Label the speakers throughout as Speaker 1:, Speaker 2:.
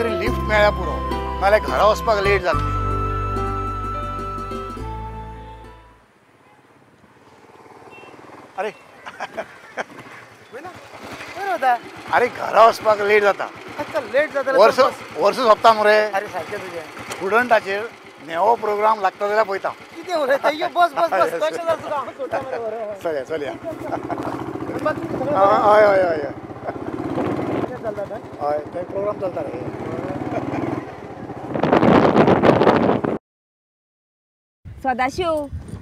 Speaker 1: तरी लिफ्ट मेळ्ळ्या पुरो, नाल्यार घरा वचपाक लेट जातली. अरे अरे घरा वचपाक लेट जाता.
Speaker 2: लेट जाता
Speaker 1: वर्स वर्स सोंपता मरे.
Speaker 2: अरे सारकें तुजें.
Speaker 1: प्रुडंटाचेर नेवो प्रोग्राम लागता जाल्यार पळयता.
Speaker 2: कितें उलयता? यो बस बस बस. कशें जाता तुका हांव सोडटा मरे.
Speaker 1: चलया चलया. हय हय हय
Speaker 2: चलता.
Speaker 1: हय ते प्रोग्राम चलता रे.
Speaker 3: सदाशिव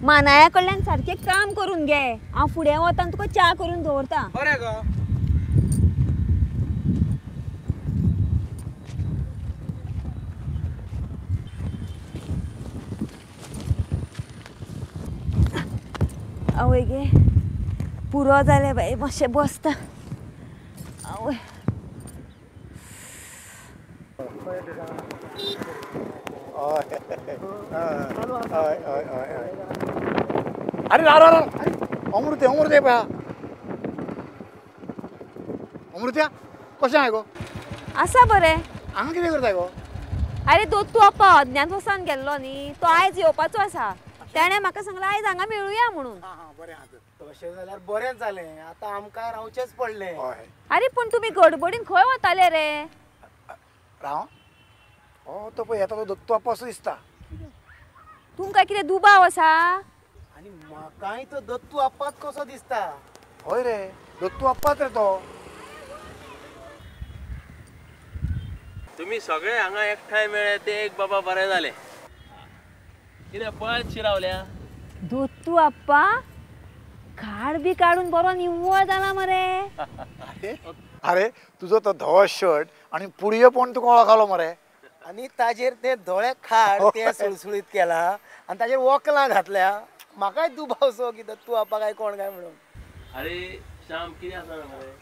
Speaker 3: मानाया कडल्यान सारकें काम करून घे. हांव फुडें वता तुका च्या करून दवरता.
Speaker 2: बरें गो.
Speaker 3: आवय गे पुरो जालें बाय, मातशें बसता. आवय
Speaker 1: अरे राव राव अमृते अमृते पळया. अमृत्या कशें आहाय गो?
Speaker 3: आसा बरें.
Speaker 1: हांगा कितें करताय गो?
Speaker 3: अरे दत्तू आप्पा अज्ञातवासान गेल्लो न्ही, तो आयज येवपाचो आसा. तेणें म्हाका सांगलां आयज हांगा मेळुया म्हणून.
Speaker 1: बरें आहा.
Speaker 2: तशें जाल्यार बरें जालें, आतां आमकां रावचेंच पडलें.
Speaker 3: अरे पूण तुमी गडबडीन खंय वताले रे?
Speaker 1: राव हो तो पळय येता तो दत्तू आप्पा असो दिसता.
Speaker 3: तुमकां कितें दुबाव आसा?
Speaker 2: आनी म्हाकाय तो दत्तू आप्पाच कसो दिसता.
Speaker 1: हय रे दत्तू आप्पाच रे तो.
Speaker 4: तुमी सगळे हांगा एकठांय मेळ्ळे ते एक बाबा बरें जालें. कितें पळयत शिरावल्या?
Speaker 3: दत्तू आप्पा खाड बी काडून बरो निव्वळ जाला मरे.
Speaker 1: अरे तुजो तो धवो शर्ट आनी पुडयो पण तुका वळखलो मरे.
Speaker 2: आनी ताजेर ते धोळे खाड ते सुळसुळीत केला आनी ताजेर वकलां घातल्या. म्हाकाय दुबाव सो की दत्तू आप्पा काय कोण काय म्हणून.
Speaker 4: अरे श्याम कितें आसा मरे,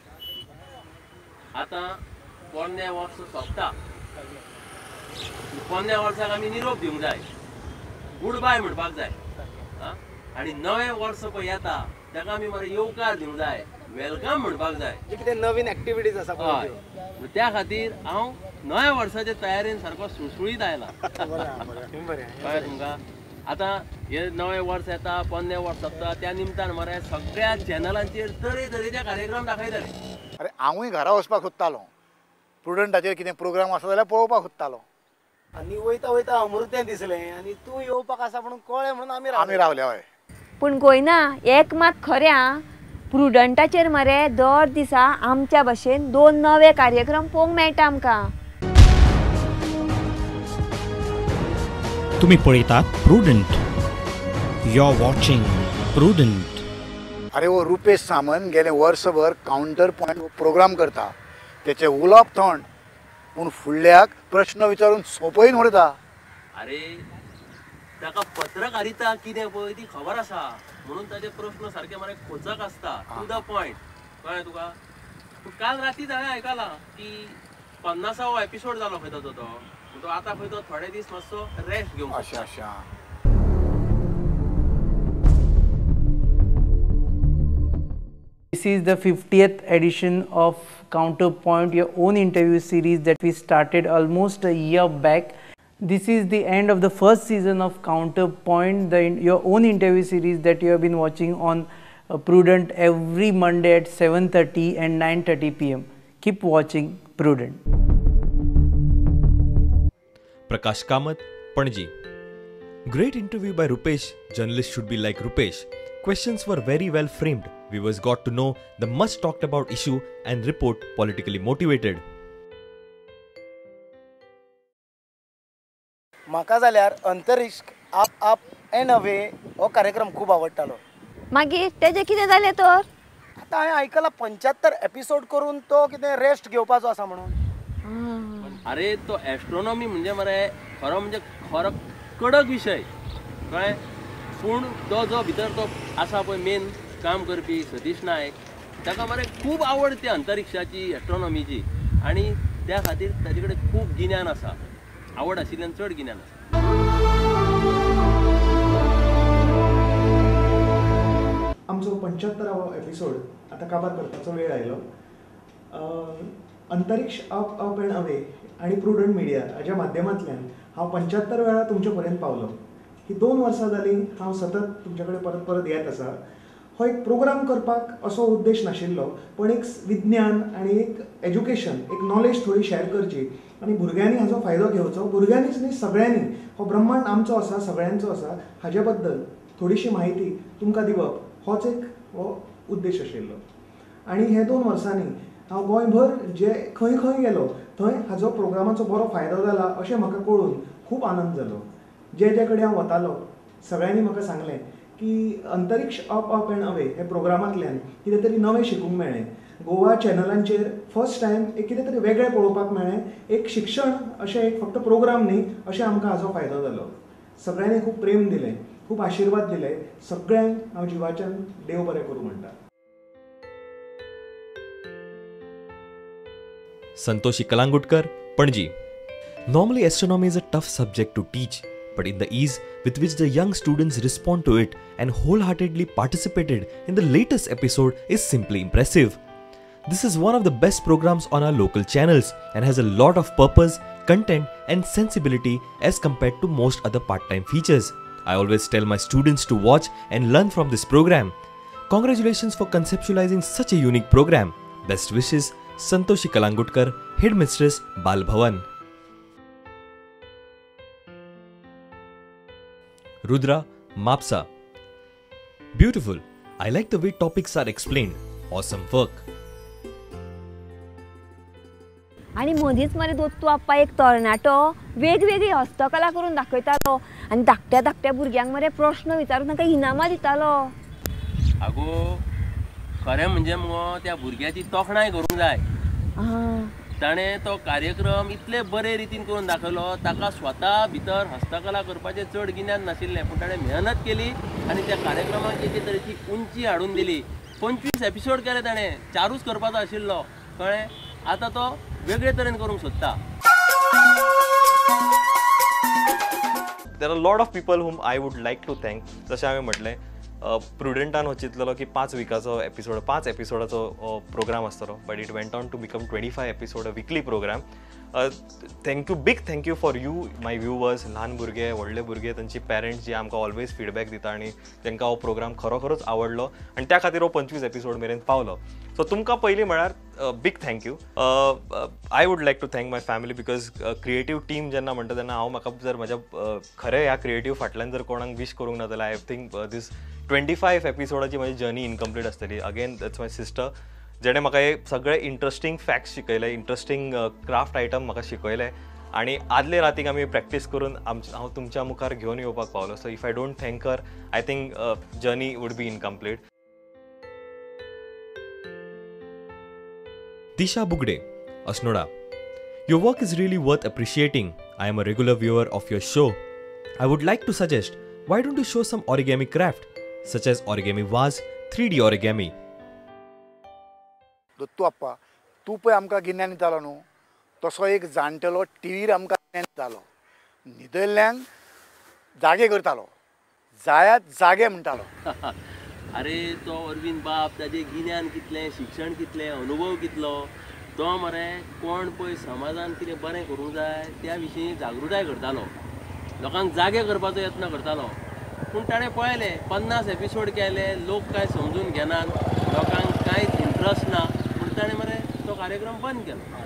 Speaker 4: आतां पोरण्या वर्स सोंपता. पोरण्या वर्साक आमी निरोप दिवंक जाय, गुड बाय म्हणपाक जाय. आनी नवें वर्स पळय येता ताका आमी मरे येवकार दिवंक जाय, welcome म्हणपाक जाय.
Speaker 2: कितें नवीन एक्टिविटीज आसा
Speaker 4: हय, त्या खातीर हांव नव्या वर्साचे तयारेन सारको सुळसुळीत आयला. कळ्ळें तुमकां? आतां हे नवें वर्स येता, पोन्नें वर्स सोंपता, त्या निमतान मरे सगळ्या चॅनलांचेर तरेतरेचे कार्यक्रम दाखयतले.
Speaker 1: अरे हांवूय घरा वचपाक सोदतालो, प्रुडंटाचेर कितें प्रोग्राम आसा जाल्यार पळोवपाक सोदतालो.
Speaker 2: आनी वयता वयता अमृतें दिसलें आनी तूं येवपाक आसा म्हणून कळ्ळें म्हणून आमी
Speaker 1: आमी रावले. हय
Speaker 3: पूण गोयना एक मात खरें आं, प्रुडंटाचेर मरे दर दिसा आमच्या भशेन 2 नवे कार्यक्रम पळोवंक मेळटा आमकां.
Speaker 5: तुमी पळयतात Prudent, you are watching Prudent.
Speaker 1: अरे वो रुपेश सामंत गेले वर्सभर कावंटर पॉयंट प्रोग्राम करता. तेचे उलोवप थंड पूण फुडल्याक प्रश्न विचारून सोंपयन उरता.
Speaker 4: अरे ताका पत्रकारिता कितें पळय ती खबर आसा म्हणून ताचे प्रश्न सारके मरे खोचक आसता, टू the point. कळ्ळें तुका? काल रातीच हांवें आयकलां की 50वो एपिसोड जालो खंय तो, तो आतां खंय तो थोडे दीस मातसो रेस्ट घेवंक.
Speaker 1: अशें अशें.
Speaker 6: This is the 50th edition of Counterpoint, your own interview series that we started almost a year back. This is the end of the first season of Counterpoint, your own interview series that you have been watching on Prudent every Monday at 7:30 and 9:30 p.m. Keep watching Prudent.
Speaker 7: Prakash Kamath, Panaji. Great interview by Rupesh. Journalists should be like Rupesh. Questions were very well framed. Viewers got to know the much talked about issue and report politically motivated.
Speaker 2: म्हाका जाल्यार अंतरिक्ष आप आप and away हो कार्यक्रम खूब आवडटालो.
Speaker 3: मागीर तेजें कितें जालें तर?
Speaker 2: आतां हांवें आयकलां 75 एपिसोड करून तो कितें रेस्ट घेवपाचो आसा म्हणून.
Speaker 4: अरे तो एस्ट्रोनॉमी म्हणजे मरे खरो म्हणजे खरो कडक विशय, कळ्ळें? पूण तो जो भितर तो आसा पळय मेन काम करपी सतीश नायक, ताका मरे खूब आवड ती अंतरिक्षाची, एस्ट्रोनॉमीची, आनी त्या खातीर ताजे कडेन खूब गिन्यान आसा. आवड आशिल्ल्यान चड गिन्यान आसा.
Speaker 8: आमचो 75वो एपिसोड आतां काबार करपाचो वेळ आयलो. अंतरिक्ष अप अप अँड अवे आनी प्रुडंट मिडिया हाज्या माध्यमांतल्यान हांव 75 वेळा तुमचे पर्यंत पावलो. ही 2 वर्सां जालीं हांव सतत तुमचे कडेन परत परत येत आसा. हो एक प्रोग्राम करपाक असो उद्देश नाशिल्लो, पण एक विज्ञान आनी एक एज्युकेशन, एक नॉलेज थोडी शेअर करची आनी भुरग्यांनी हाजो फायदो घेवचो. भुरग्यांनीच न्ही, सगळ्यांनी. हो ब्रह्मांड आमचो आसा, सगळ्यांचो आसा, हाजे बद्दल थोडीशी म्हायती तुमकां दिवप होच एक हो उद्देश आशिल्लो. आनी हे 2 वर्सांनी हांव गोंयभर जे खंय खंय गेलो थंय हाजो प्रोग्रामाचो बरो फायदो जाला अशें म्हाका कळून खूब आनंद जालो. जे जे कडेन हांव वतालो सगळ्यांनी म्हाका सांगलें की अंतरिक्ष अप अप अँड अवे हे प्रोग्रामांतल्यान कितें तरी नवें शिकूंक मेळ्ळें. गोवा चॅनलांचेर फर्स्ट टायम एक कितें तरी वेगळें पळोवपाक मेळ्ळें. एक शिक्षण अशें एक फक्त प्रोग्राम न्ही अशें आमकां हाजो फायदो जालो. सगळ्यांनी खूब प्रेम दिलें, खूब आशिर्वाद दिले. सगळ्यांक हांव जिवाच्यान देव बरें करूं म्हणटा.
Speaker 7: Santoshi Kalangutkar, Panaji. Normally astronomy is a tough subject to teach, but in the ease with which the young students respond to it and wholeheartedly participated in the latest episode is simply impressive. This is one of the best programs on our local channels and has a lot of purpose, content and sensibility as compared to most other part-time features. I always tell my students to watch and learn from this program. Congratulations for conceptualizing such a unique program. Best wishes, Santoshi Kalangutkar, Headmistress, Bal Bhavan. Rudra, Mapsa. Beautiful. I like the way topics are explained. Awesome work.
Speaker 3: आनी मदींच मरे दत्तू आप्पा एक तरणाटो वेगवेगळी हस्तकला करून दाखयतालो आनी धाकट्या धाकट्या भुरग्यांक मरे प्रश्न विचारून तांकां इनामां दितालो.
Speaker 4: आगो खरें म्हणजे मुगो त्या भुरग्याची तोखणाय करूंक जाय. ताणें तो कार्यक्रम इतले बरे रितीन करून दाखयलो. ताका स्वता भितर हस्तकला करपाचें चड गिन्यान नाशिल्लें, पूण ताणें मेहनत केली आनी त्या कार्यक्रमाक एके तरेची उंची हाडून दिली. 25 एपिसोड केले ताणें, 4ूच करपाचो आशिल्लो, कळ्ळें. आतां तो वेगळे तरेन करूंक सोदता.
Speaker 7: There are lot of people whom I would like to thank. जशें हांवें म्हटलें, प्रुडंटान हो चिंतलेलो की 5 विकाचो एपिसोड, 5 एपिसोडाचो प्रोग्राम आसतलो, but it went on to become 25 episode a weekly program. Thank you, big thank you for you my viewers. ल्हान भुरगे, व्हडले भुरगे, तांची पेरंट्स जी आमकां ऑलवेज फिडबॅक दिता आनी तांकां हो प्रोग्राम खरोखरोच आवडलो आनी त्या खातीर हो 25 एपिसोड मेरेन पावलो. सो तुमकां पयलीं म्हळ्यार big thank you. I would like to thank my family because creative team जेन्ना म्हणटा तेन्ना हांव म्हाका जर म्हज्या खरें ह्या क्रिएटीव फाटल्यान जर कोणाक विश करूंक ना जाल्यार I think these 25 एपिसोडाची म्हजी जर्नी इनकम्प्लीट आसतली. अगेन that's my sister, जेणे म्हाका हे सगळे इंट्रस्टींग फॅक्ट्स शिकयले, इंट्रस्टींग क्राफ्ट आयटम म्हाका शिकयले आनी आदले रातीक आमी प्रॅक्टीस करून हांव तुमच्या मुखार घेवन येवपाक पावलो. So if I don't thank her, I think journey would be incomplete. Disha Bugde, Assonora. Your work is really worth appreciating. I am a regular viewer of your show. I would like to suggest, why don't you show some origami craft, such as origami vase, 3D origami.
Speaker 1: Dattu Appa, तूं पळय आमकां गिन्यान दितालो न्हू, तसो एक जाणटेलो टिवीर आमकां गिन्यान दितालो. न्हिदल्ल्यांक जागे करतालो, जायात जागे म्हणटालो.
Speaker 4: अरे तो अरविंद बाब, ताजें गिन्यान कितलें, शिक्षण कितलें, अनुभव कितलो, तो मरे कोण पळय समाजान कितें बरें करूंक जाय त्या विशीं जागृताय करतालो, लोकांक जागे करपाचो यत्न करतालो. पूण ताणें पळयलें 50 एपिसोड केले, लोक कांय समजून घेनात, लोकांक कांयच इंट्रस्ट ना, पूण ताणें मरे तो कार्यक्रम बंद केलो.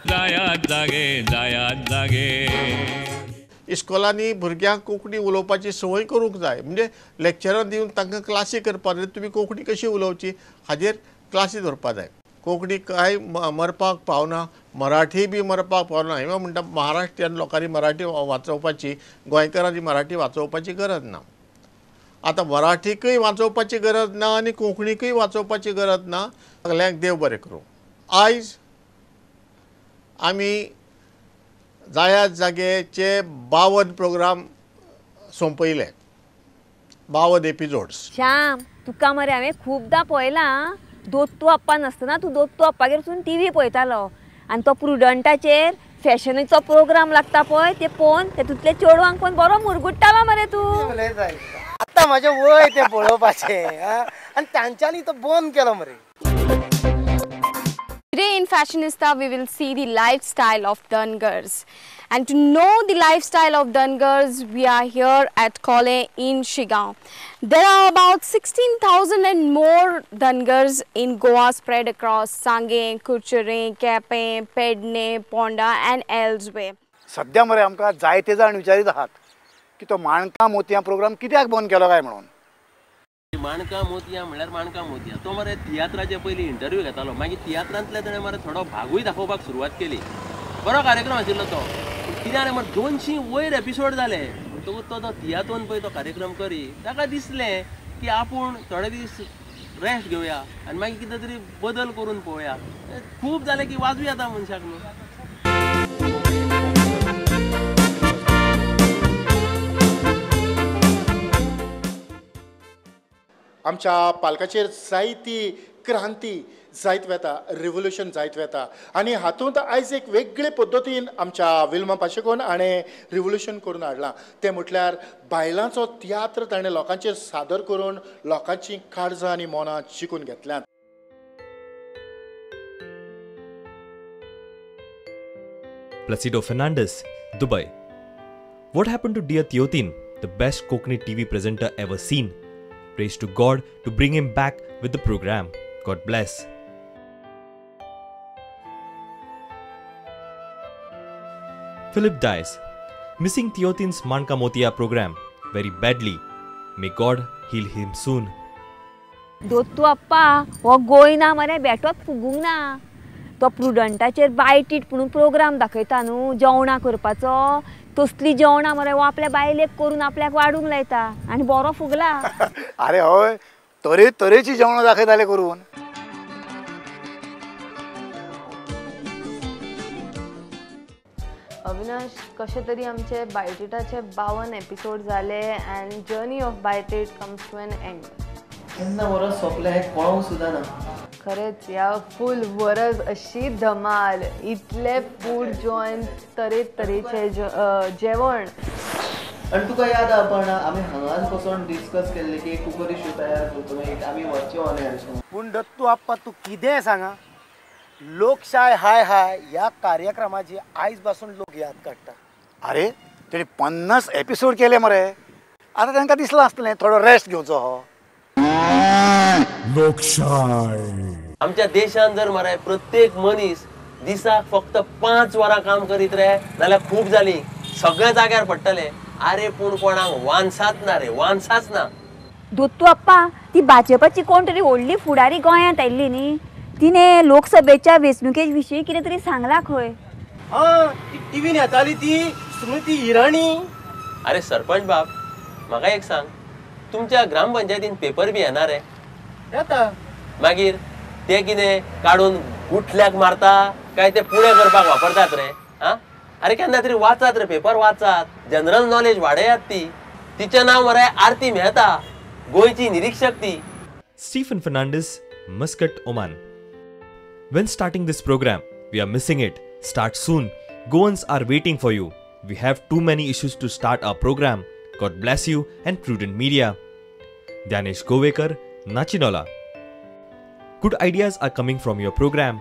Speaker 9: जायात जागे, जायात जागे.
Speaker 10: इस्कॉलांनी भुरग्यांक कोंकणी उलोवपाची संवय करूंक जाय. म्हणजे लेक्चरां दिवन तांकां क्लासी करपाक जाय, तुमी कोंकणी कशी उलोवची हाजेर क्लासी दवरपाक जाय. कोंकणी कांय मरपाक पावना, मराठी बी मरपाक पावना. हें म्हणटा महाराष्ट्रीयन लोकांनी मराठी वाचोवपाची, गोंयकारांनी मराठी वाचोवपाची गरज ना. आतां मराठीकूय वाचोवपाची गरज ना आनी कोंकणीकूय वाचोवपाची गरज ना. सगल्यांक देव बरें करूं. आयज आमी जायात जागेचे 52 प्रोग्राम सोंपयले, 52 एपिसोड्स.
Speaker 3: श्याम, तुका मरे हांवें खुबदां पळयलां, दत्तू आप्पा नासतना तूं दत्तू आप्पागेर वचून टिवी पळयतालो आनी तो प्रुडंटाचेर फॅशनीचो प्रोग्राम लागता पळय ते पळोवन तेतूंतले चेडवांक पण बरो मुरगुट्टालो मरे तूं.
Speaker 2: आतां म्हाजें वय तें पळोवपाचें आनी तांच्यांनी तो बंद केलो मरे.
Speaker 11: Today in Fashionista, we will see the lifestyle of Dhangars. And to know the lifestyle of Dhangars, we are here at Kole in Shigao. There are about 16,000 and more Dhangars in Goa spread across Sange, Curchorem, Quepem, Pedne, Ponda and elsewhere.
Speaker 1: सध्या मरे आमकां जायते जाण विचारीत आहात की तो माणकां मोतयां programme कित्याक बंद केलो काय म्हणून.
Speaker 4: माणकां मोतयां म्हणल्यार माणकां मोतयां तो मरे तियात्राचे पयलीं इंटरव्यू घेतालो, मागीर तियात्रांतले ताणें मरे थोडो भागूय दाखोवपाक सुरवात केली. बरो कार्यक्रम आशिल्लो तो. कितें जालें मरे 200 वयर एपिसोड जाले म्हणटकूच तो तियात्रान पळय तो कार्यक्रम करी ताका दिसलें की आपूण थोडे दीस रेस्ट घेवया आनी मागीर कितें तरी बदल करून पळोवया. खूब जालें की वाजू येता मनशाक न्हू.
Speaker 12: आमच्या पालकाचेर जायती क्रांती जायत वेता, रिवोल्युशन जायत वेता आनी हातूंत आयज एक वेगळे पद्दतीन आमच्या विल्मा पाशेकोन हाणें रिवोल्युशन करून हाडलां. तें म्हटल्यार बायलांचो तियात्र ताणें लोकांचेर सादर करून लोकांची काळजां आनी मनां जिखून घेतल्यांत.
Speaker 7: Placido Fernandez, Dubai. What happened to dear Theotin, the best Konkani TV presenter ever seen? Praise to God to bring him back with the program. God bless. Philip Dias, missing Theotin's Manka Motia program very badly. May God heal him soon.
Speaker 3: Dottu Appa हो Guyana मरे बेठोच फुगूंक ना. तो प्रुडंटाचेर बायटीट म्हणून programme दाखयता न्हू जेवणां करपाचो, तसली जेवणां मरे हो आपल्या बायलेक करून आपल्याक वाडूंक लायता आनी बरो फुगला.
Speaker 1: अरे हय, तरे तरेची जेवणां दाखयताले करून.
Speaker 11: अविनाश, कशे तरी आमचे बायटिटाचे 52 एपिसोड जाले and journey of Baitit comes to an end.
Speaker 6: केन्ना वरस सोंपलें हें कळोंक सुद्दां ना.
Speaker 11: खरेंच ह्या फूल वरस अशी धमाल, इतले फूड जॉयंट, तरेतरेचे जेवण.
Speaker 6: आनी तुका याद आहा पण आमी हांगाच बसून डिस्कस केल्लें की एक कुकरी शो तयार करतलो, एक आमी व्हरचे ऑन एअर.
Speaker 2: पूण दत्तू आप्पा तूं कितेंय सांगा, लोकशाय हाय हाय ह्या कार्यक्रमाची आयज पासून लोक याद काडटा.
Speaker 1: अरे तेणी 50 एपिसोड केले मरे, आतां तांकां दिसलां आसतलें थोडो रेस्ट घेवचो हो.
Speaker 13: लोकशाय
Speaker 4: आमच्या देशान जर मरे प्रत्येक मनीस दिसाक फक्त 5 वरां काम करीत रे जाल्यार खूब जाली, सगळे जाग्यार पडटले. अरे पूण कोणाक वानसाच ना रे, वानसाच ना.
Speaker 3: दत्तू आप्पा, ती भाजपाची कोण तरी व्हडली फुडारी गोंयांत आयिल्ली न्ही, तिणें लोकसभेच्या वेंचणुके विशीं कितें तरी सांगलां खंय.
Speaker 2: आं, ती टिवीन येताली ती स्मृती इराणी.
Speaker 4: अरे सरपंच बाब, म्हाका एक सांग, तुमच्या ग्रामपंचायतीन पेपर बी येना रे?
Speaker 2: येता.
Speaker 4: मागीर ते कितें काडून गुठल्याक मारता काय ते पुणे करपाक वापरतात रे? आं, अरे केन्ना तरी वाचात रे पेपर, वाचात, जनरल नॉलेज वाडयात. ती तिचें नांव मरे आरती मेहता, गोंयची निरिक्षक ती.
Speaker 7: Stephen Fernandes, Muscat, Oman. When starting this program, we are missing it. Start soon. Goans are waiting for you. We have too many issues to start our program. God bless you and Prudent Media. Dhyanesh Govekar, Nachinola. Good ideas are coming from your program.